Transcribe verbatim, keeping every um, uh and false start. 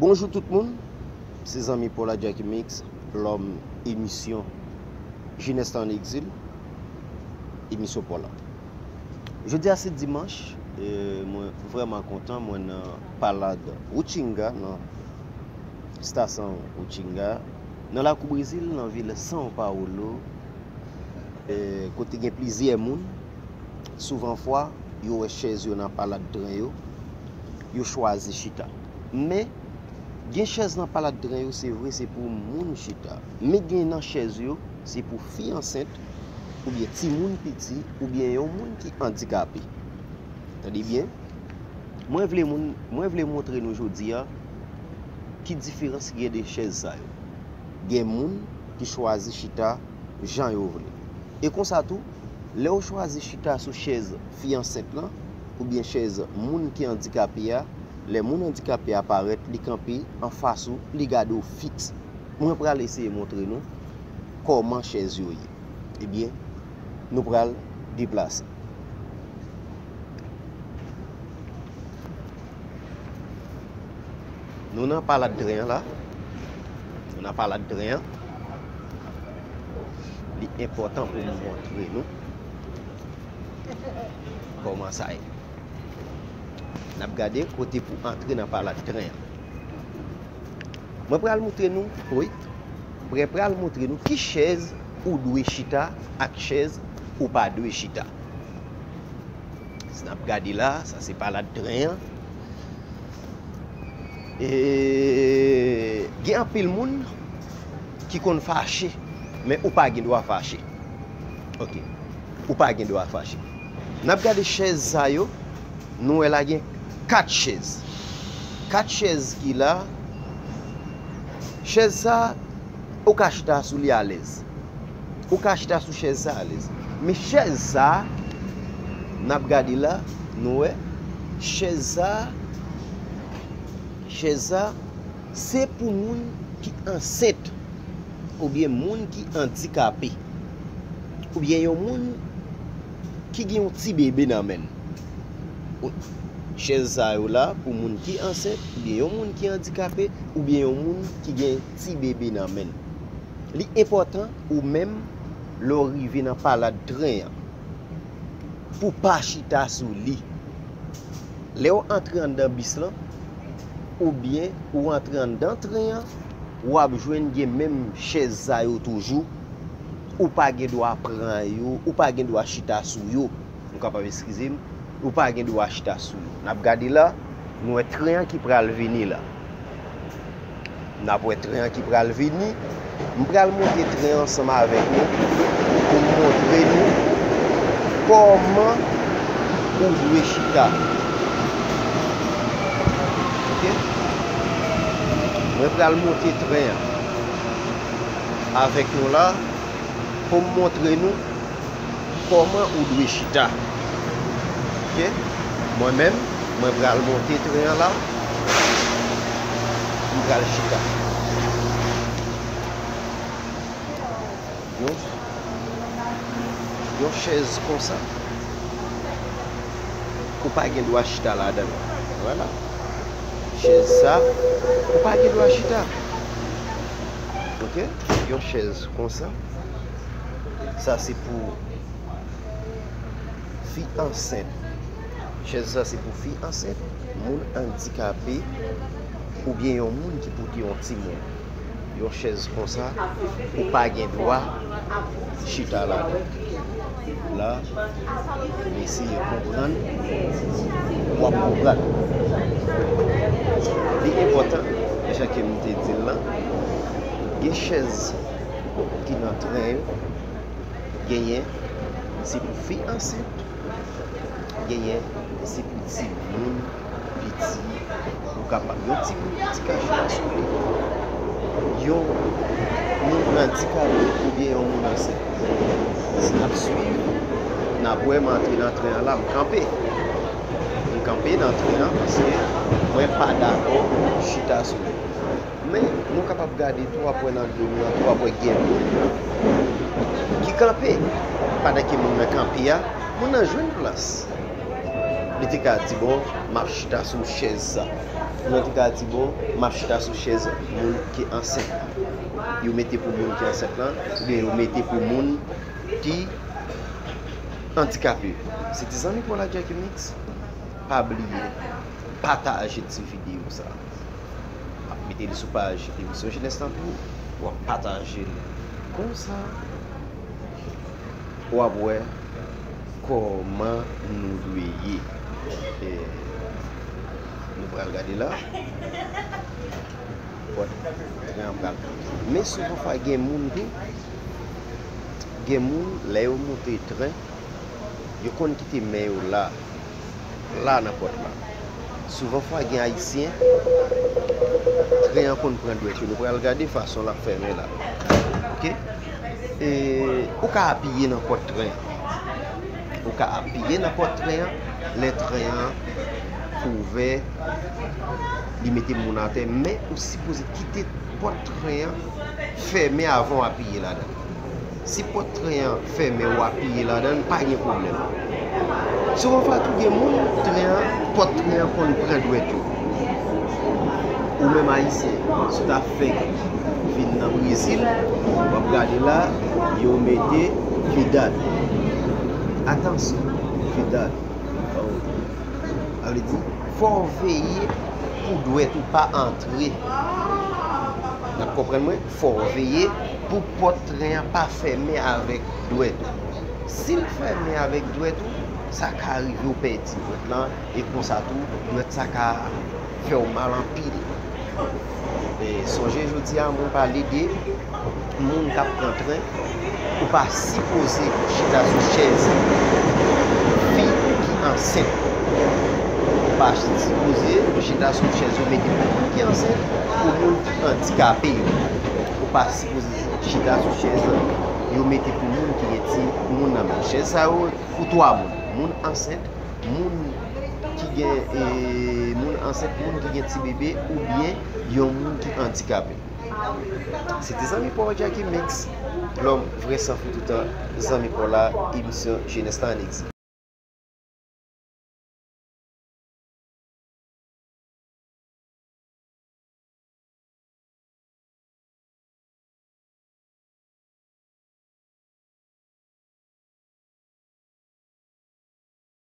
Bonjou tout moun, se zanmi Paula Jacky Mix, lòm emisyon Jeunesse en Exil, emisyon Paula. Jodi a se dimanch, e mwen vrèman kontan, mwen nan palad Utinga, nan estasyon Utinga, nan lakou Brezil, nan vil São Paulo, e kote gen plizyè moun, souvan fwa, yo wè chèz yo nan palad tren yo, yo chwazi chita. Men, gen chèz nan palad tren yo, se vre, se pou moun chita. Men gen nan chèz yo, se pou fi ansent, oubyen timoun piti, oubyen yon moun ki andikape. Tande byen, mwen vle moun, mwen vle montre nou jodi a ki diferans ki gen de chèz sa yo. Gen moun ki chwazi chita jan yo vle. E konsa tou, lè w chwazi chita sou chèz fi ansent lan, oubyen chèz moun ki andikape a, lè moun andikape a parèt, li kanpe anfas ou, li gade w fiks. Mwen pral eseye montre nou kòman chèz yo ye. Ebyen, nou pral deplase. Nou nan palad tren an la. Nou nan palad tren an. Li enpòtan pou m montre nou kòman sa ye. N ap gade kote pou antre nan palad tren an. Mwen pral montre nou, wi. Mwen pral montre nou ki chèz ou dwe chita ak chèz ou pa dwe chita. Si n ap gade la, sa se palad tren an. E gen anpil moun ki konn fache, men ou pa gen dwa fache. Ok. Ou pa gen dwa fache. N ap gade chèz sa yo, nou wè la gen kat chèz. Kat chèz ki la, chèz sa, ou ka chita sou li alèz. Ou ka chita sou chèz sa alèz. Men chèz sa, n ap gade la, nou wè, chèz sa, chèz sa, se pou moun ki ansent, oubyen moun ki andikape, oubyen yon moun ki gen yon ti bebe nan men l. Chèz sa yo la pou moun ki ansent, oubyen yon moun ki andikape, oubyen yon moun ki gen ti bebe nan men l. Li enpòtan ou menm lè w rive nan palad tren an pou pa chita sou li. Lè w antre anndan bis lan, oubyen ou antre anndan tren an, w ap jwenn gen menm chèz sa yo toujou. Ou pa gen dwa pran yo, ou pa gen dwa chita sou yo. Nou kapab eskize m, ou pa gen dwa chita sou yo. N ap gade la, nou wè tren an ki pral vini la. N ap wè tren an ki pral vini. M pral monte tren an ansanm avèk nou pou m montre nou kòman ou dwe chita. Ok? Mwen pral monte tren an avèk nou la pou m montre nou kòman ou dwe chita. Ok? Mwen menm, mwen pral monte tren an la. M pral chita. Yon, yon chèz konsa, ou pa gen dwa chita ladan l. Vwala. Chèz sa, ou pa gen dwa chita. Ok? Yon chèz konsa. Sa se pou fi ansent. Chèz sa se pou fi ansent, moun andikape, oubyen yon moun ki pote yon timoun. Yon chèz konsa, ou pa gen dwa chita ladan. La, m eseye konprann, w ap konprann. Li enpòtan, jan ke m te di l lan, gen chèz ki nan tren yo, genyen se pou fi ansent, genyen se pou timoun piti. Ou kapab, yon timoun piti ka chita sou li. Yon moun andikape oubyen yon moun ansent. Si n ap swiv, n ap wè m antre nan tren an la, m kanpe. M kanpe nan tren an paske mwen pa dakò chita sou li. Men, nou kapab gade tou, w ap wè nan do m nan tou, w ap wè gen moun ki kanpe. Pandan ke moun nan kanpe a, moun nan jwenn plas. Li te ka di, "Bon, m ap chita sou chèz sa." Non, li te ka di, "Bon, m ap chita sou chèz moun ki ansent." Yo mete pou moun ki ansent lan, oubyen yo mete pou moun ki andikape. Se ti zanmi pa w la, Jacky Mix. Pa bliye, pataje ti videyo sa. Ap mete li sou paj Emisyon Jenès lan tou. W ap pataje l. Konsa, w ap wè kòman nou dwe ye. E, nou pral gade la. Pòt tren an pral. Men souvan fwa gen moun tou, gen moun, lè yo monte tren, yo konn kite men yo la, la nan pòt la. Souvan fwa gen Ayisyen, tren an konn pran dwèt yo. Nou pral gade fason l ap fèmen la. Oke? E, ou ka apiye nan pòt tren an. Ou ka apiye nan pòt tren an. Lè tren an ouvè, li mete moun atè, men ou sipoze kite pòt tren an fèmen avan w apiye ladan l. Si pòt tren an fèmen, w apiye ladan l, pa gen pwoblèm. Souvan fwa tou gen moun, tren an, pòt tren an konn pran dwèt yo. Ou menm Ayisyen, si w ta fèk vin nan Brezil, w ap gade la, yo mete cuidado. Atansyon, cuidado. Sa vle di, fò w veye pou dwèt ou pa antre. N ap konprann mwen? Fò w veye pou pòt tren an pa fèmen avèk dwèt ou. Si l fèmen avèk dwèt ou, sa ka rive w pèdi dwèt lan, e konsa tou, dwèt sa ka fè w mal anpil. E sonje jodi a, mwen pale de moun k ap pran tren, ou pa sipoze chita sou chèz fi ki ansent. Ou pa sipoze chita sou chèz yo mete pou moun ki ansent, pou moun ki andikape yo. Ou pa sipoze chita sou chèz yo mete pou moun ki gen ti moun nan men. Chèz sa yo pou twa moun. Moun ansent, moun ki gen, e, moun ansent, moun ki gen ti bebe, oubyen yon moun ki andikape. Se te zanmi pa w Jacky Mix, lòm vrè san filtè toutan, zanmi pa w la, emisyon Jenès la ann egzil.